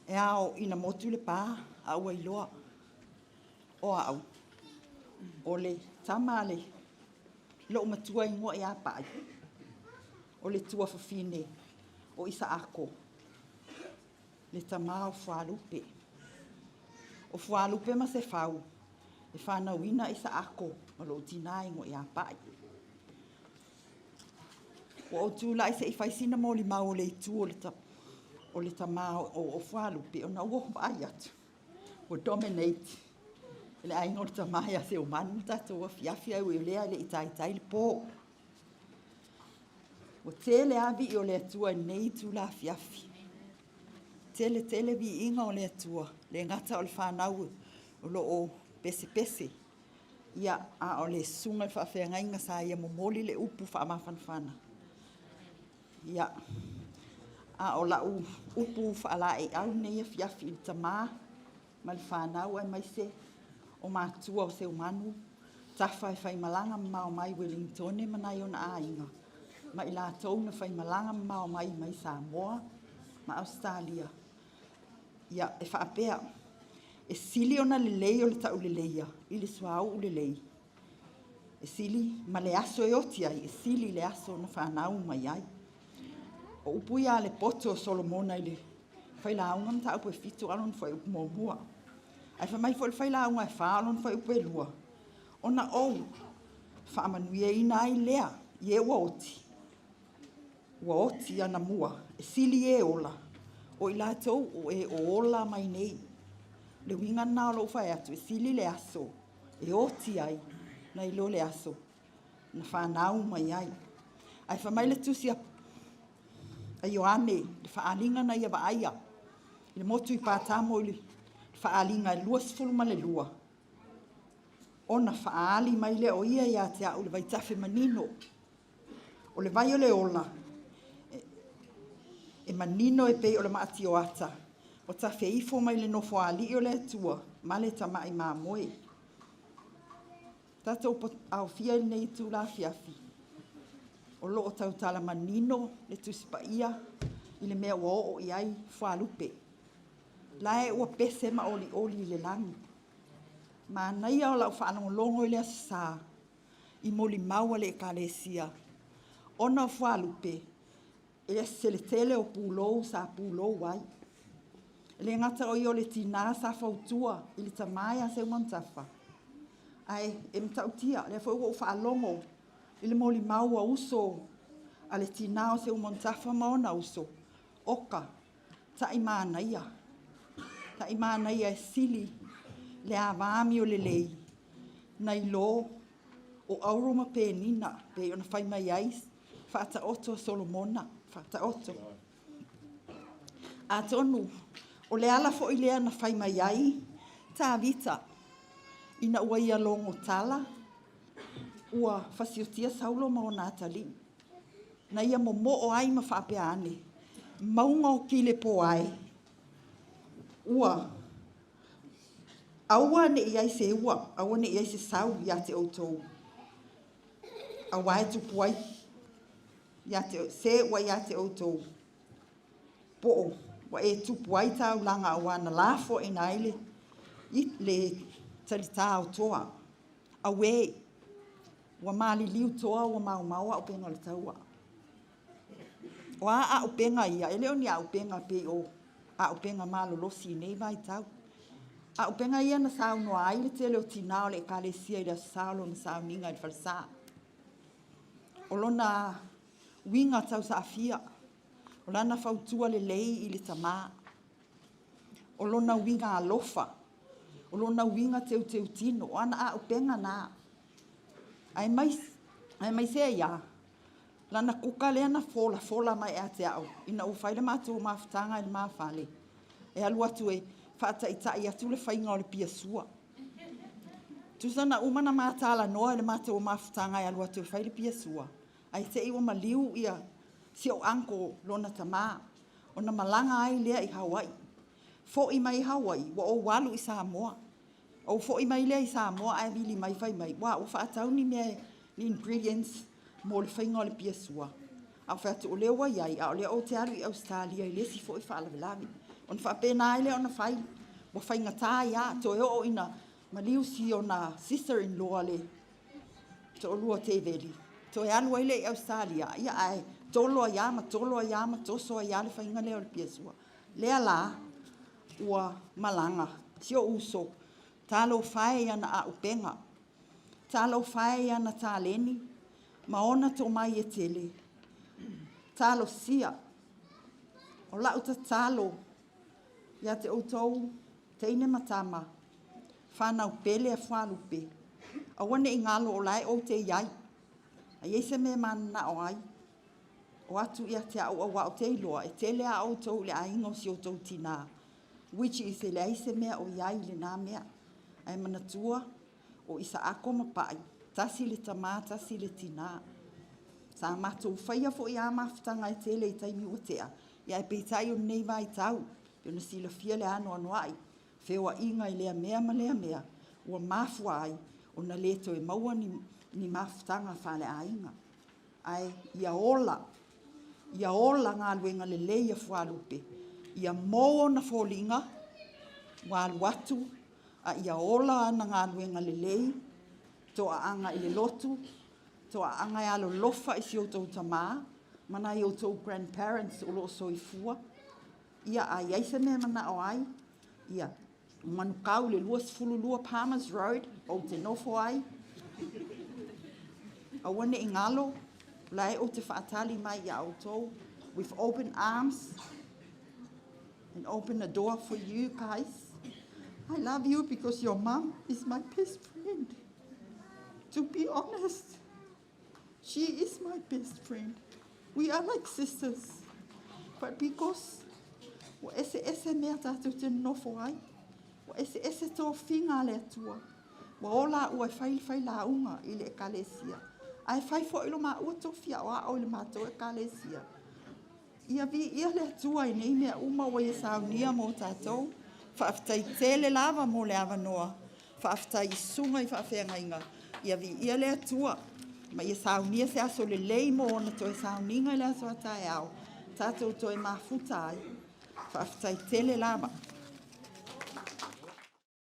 E ao ina motu le pa a ua iloa o au o le tama a le lou matua igoa ia Pai, o le tuafafine o Isaako, le tama o Fualupe. O Fualupe ma Sefau e fanauina Isaako ma lou tinã igoa ia Pai. Ua ou tulai se i fai sina molimau o le itu o le tama o Fualupe ona ua ou vaai atu ua dominate e le aiga o le tama ia Seumanu le tatou afiafi, ae ui o lea e le i taitai le po. Ua tele lava vii o le Atua i lenei itula afiafi. Tele tele viiga o le Atua, le gata o le fanau o lo o pesepese, ia, a o le susuga i le faafeagaiga sa ia momoli le upu faamafanafana. Ia, a o lau upu faalaeiau i lenei afiafi i le tama ma le fanau aemaise o matua o Seumanu Tafa e faimalaga mamao mai Ueligitone ma nai ona aiga ma i latou na faimalaga mamao mai mai Samoa ma Ausetalia. Ia, e faapea, e sili ona lelei o le tauleleia i le suauu lelei, e sili ma le aso e oti ai, e sili le aso na fanau mai ai. O upu ia a le poto o Solomona i le Failauga Mataupu e 7 a o lona fuaiupu muamua. Ae fai mai foi le Failauga e 4 o lona fuaiupu e 2, ona ou faamanuiaina ai lea i e ua oti, ua oti anamua, e sili e ola, o i latou o e o ola mai nei. O le uiga lena o lou fai atu, e sili le aso e oti ai nai lo le aso na fanau mai ai. Ae fai mai le tusi a Ioane, le faaaliga na ia vaaia i le motu i Patamo i le faaaliga e 22, ona faaali mai lea o ia ia te au le vaitafe manino, o le vai o le ola, e manino e pei o le maatioata, ua tafe ifo mai le Nofoalii o le Atua ma le Tamai Mamoe. Tatou aofia i lenei itula afiafi, o lo o tautala manino le Tusi Paia i le mea ua oo i ai Fualupe. La e ua pese ma olioli i le lagi. Manaia o lau faalogologo i le Aso Sa i molimau a le Ekalesia ona o Fualupe e ese le tele o pulou sa pulou ai. E le gata o ia o le tinã sa fautua i le tama ia Seumanutafa, ae e matautia, o lea foi ua ou faalogo i le molimau a uso a le tinã o Seumanutafa ma ona uso, oka, ta'i manaia, ta'i manaia e sili le ava amiolelei nai lo o auro ma penina, pei ona fai mai ai Faataoto a Solomona, Faataoto. Atonu o le ala foi lea na fai mai ai Tavita ina ua ia logo tala ua fasiotia Saulo ma ona atalii, na ia momoo ai ma faapea ane, mauga o Kilepoae, ua aua ne i i ai se ua, aua ne i i ai se sau ia te outou, aua e tupu ai ia te, se ua ia te outou, po o ua e tupu ai taulaga aua na lafoaina ai le, le talitā o toa. Auē, ua maliliu toa, ua maomao auupega o le taua. O a auupega ia? E le o ni auupega pei o auupega malolosi i nei vaitau. Auupega ia na saunoa ai le tele o tinã o le Ekalesia i le Aso Sa o lona sauniga i le falesa. O lona uiga tausaafia, o lana fautua lelei i le tama, o lona uiga alofa, o lona uiga teuteutino, o ana auupega na. Aemaise ai lava lana kuka lea na folafola mai ia te au ina ua fai le matou mafutaga i le ma fale, e alu atu e faataitai atu le faiga o le piasua. Tusa na uma ona ma talanoa i le matou mafutaga e alu atu e fai le piasua, ae te i ua maliu ia si ou uncle lona tama, ona malaga ai lea i Hawaii. Foi mai Hawaii, ua ou alu i Samoa. Ou foi mai lea i Samoa ae vili mai fai mai, ua faatau ni mea, ni ingredients mo le faiga o le piasua. Ae ou fai atu, o lea ua i ai, a o lea ou te alu i Ausetalia i le isi foi faalavelave. Ona faapena ai lea ona fai, ua faigata ai lava, toe oo ina maliu si ona sister in law le toalua o Teveli, toe alu ai lea i Ausetalia, ia ae tolo ai lava ma tolo ai lava ma toso ai lava le faiga lea o le piasua. Lea la ua malaga si ou uso, talofa e i ana aupega, talofa e i ana taleni ma ona tomai e tele, talosia. O lau tatalo ia te outou teine ma tama, fanau pele a Fualupe, aua ne i galo o la e ou te i ai. A i ai se mea e mananao ai, o atu ia te au aua ou te iloa e tele lava outou i le aiga o si outou tina, which is e leai se mea o i ai i lena mea. Ae manatua, o Isaako ma Pai, tasi le tama tasi le tina. Sa matou faia foi lava mafutaga e tele i taimi ua tea, ae peitai o lenei vaitau, pei ona silafia le anoanoai, feoaiga i lea mea ma lea mea, ua mafua ai ona le toe maua ni mafutaga faaleaiga. Ae ia ola, ia ola galuega lelei a Fualupe, ia mou ona foliga ua alu atu, a ia ola ana galuega lelei, toaaga i le lotu, toaaga e alolofa i si outou tama ma nai outou grandparents o lo o soifua. Ia, a i ai se mea e manao ai, ia, o Manukau i le 22 Palmers Road ou te nofo ai. Aua ne i galo, o la e ou te faatali mai ia outou with open arms and open a door for you guys. I love you because your mom is my best friend. To be honest, she is my best friend. We are like sisters. But because ua eseese mea tatou te nonofo ai, ua eseese tofiga a le Atua, ua o laua e fai le failauga i le ekalesia, ae fai foi lo maua tofi aoao i le matou ekalesia. Ia viia le Atua i nei mea uma ua ia saunia mo tatou. Faafetai tele lava mo le avanoa. Faafetai i susuga i faafeagaiga. Ia viia le Atua ma ia saunia se aso lelei mo ona toe sauniga i le aso a taeao, tatou toe mafuta ai. Faafetai tele lava.